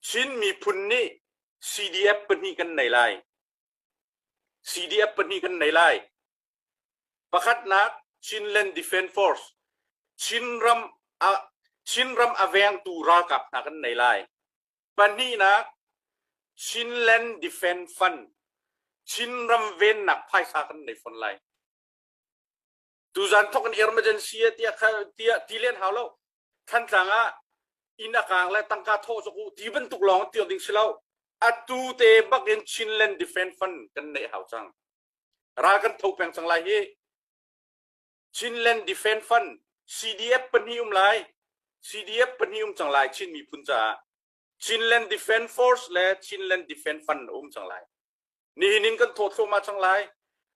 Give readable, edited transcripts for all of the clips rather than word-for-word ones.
Chin miphun nih CDF pahnih kan nei lai. CDF pahnih kan nei lai. Pakhatnak Chinland Defence Force Chinram a Chinram a vengtu ralkap hna kan nei lai. Pahnihnak Chinland Defence Fund Chinram vennak phaisa kan nei fawn lai. Tuzan thok in emergency tiah tiah ti len hau lo. Thantlang ah inn a kaang le tangka thawh cawk u ti bantuk lawng tial ding si lo. Atu te bak in Chinland Defence Fund kan neih hau cang. Ral kan tho peng cang lai hi. Chinland Defence Fund CDF pahnih um lai. CDF pahnih um cang lai Chin miphun caah. Chinland Defence Force le Chinland Defence Fund um cang lai. Nihin in kan thaw thluahmah cang lai.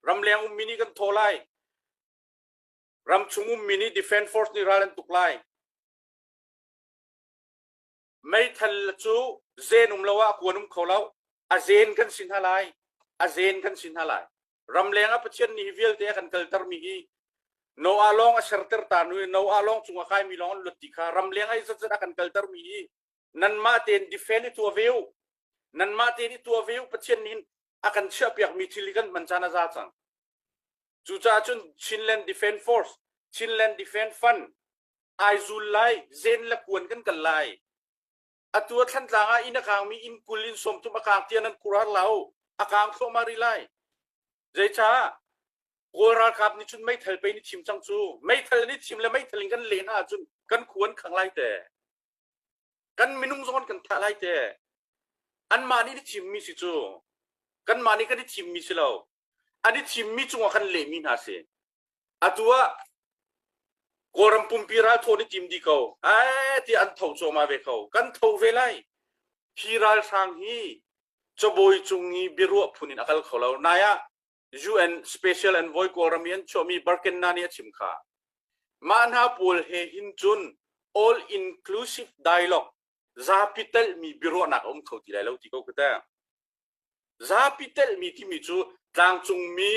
Ramleng ummi nih kan thaw lai. Ramchung ummi nih Defence Force nih ral an tuk lai. Meithal cu zen um lo ah kuan um kho lo. A zen kan si hna lai. A zen kan si hna lai. Ramleng ah Pathian nih hi vialte a kan kaltermi hi Noah lawng a serter ta nu Noah lawng cung a kaimi lawng an luat ti kha ramleng ah zatzat a kan kaltermi hi nanmah tein defend i tuah ve u. Nanmah tein i tuah ve u. Pathian nih a kan chiahpiakmi thil hi kan hman caan a za cang. Cucaah cun Chinland Defence Force, Chinland Defence Fund ai zul lai, zen le kuan kan kal lai. Atu a Thlantlang ah inn a kaangmi inn 20 in 30 a kaang tiah nan kurar lo. A kaang thluahmah rih lai. Zeicah? Kawl ralkap nih cun meithal pei ni thim cang cu. Meithal ni thim le meithal in kan leh hna ahcun kan khu an khang lai te. Kan minung zong an kan thah lai te. Anmah nih ni thimmi si cu. Kanmah nih kan i thimmi si lo. An i thimmi cungah kan lehmi hna si. Atu ah Kawlram pumpi ralthaw nih tim dih ko. Ai tiah an tho cuahmah ve ko. Kan tho ve lai. Hi ralhrang hi cabawi cung i biaruah phun in a kal kho lo. Nai ah UN Special Envoy Kawlram i an chuahmi Barkenna nih a chim kha. Mah hna pawl he hin cun all inclusive dialogue zapi telhmi biaruahnak a um kho ti lai lo ti ko ka teh. Zapi telhmi timi cu tlangcungmi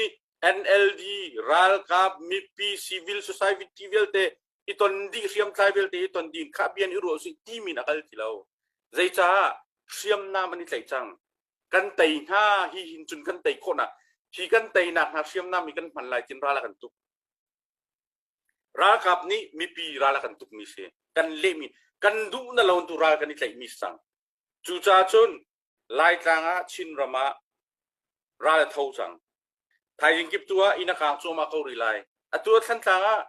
NLD, ralkap, mipi, civil society vialte i ton dih hriamtlai vialte i ton dih kha bian i ruah usih timi in a kal ti lo. Zeicah hriamnam an i tlaih cang. Kan tei hna hi hin cun kan tei khawhnak hi kan teinak hna hriamnam hi kan hman lai tin ral a kan tuk. Ralkap nih mipi ral a kan tukmi si. Kan lehmi kan duh na lo tu ral kan i tlaihmi si cang. Cucaah cun Laitlang ah Chinram ah ral a tho cang. Thaizing kip tu ah inn a kaang cuahmah ko rih lai. Atu ah Thlantlang ah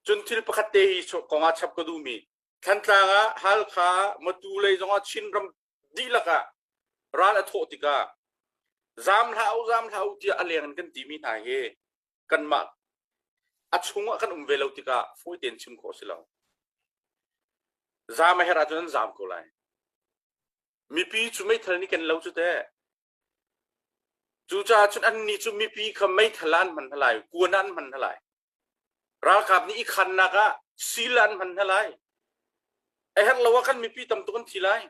cun thil pakhat te hi kong ah chap ka duhmi Thlantlang ah Halkha, Matu lei zongah Chinram dihlak ah ral a thawh tikah zaam hlah u, zaam hlah u tiah a leng in kan timi hna hi kanmah a chungah kan um ve lo tikah fawi tein chim khawh a si lo. Zaam a herh ahcun an zaam ko lai. Mipi cu meithal nih ken lo cu teh. Cucaah cun annih cu mipi kha meithal ah an hman hna lai, kuan ah an hman hna lai. Ralkap nih i khannak ah sil ah an hman hna lai. A herh lo ah kan mipi tam tuk an thi lai.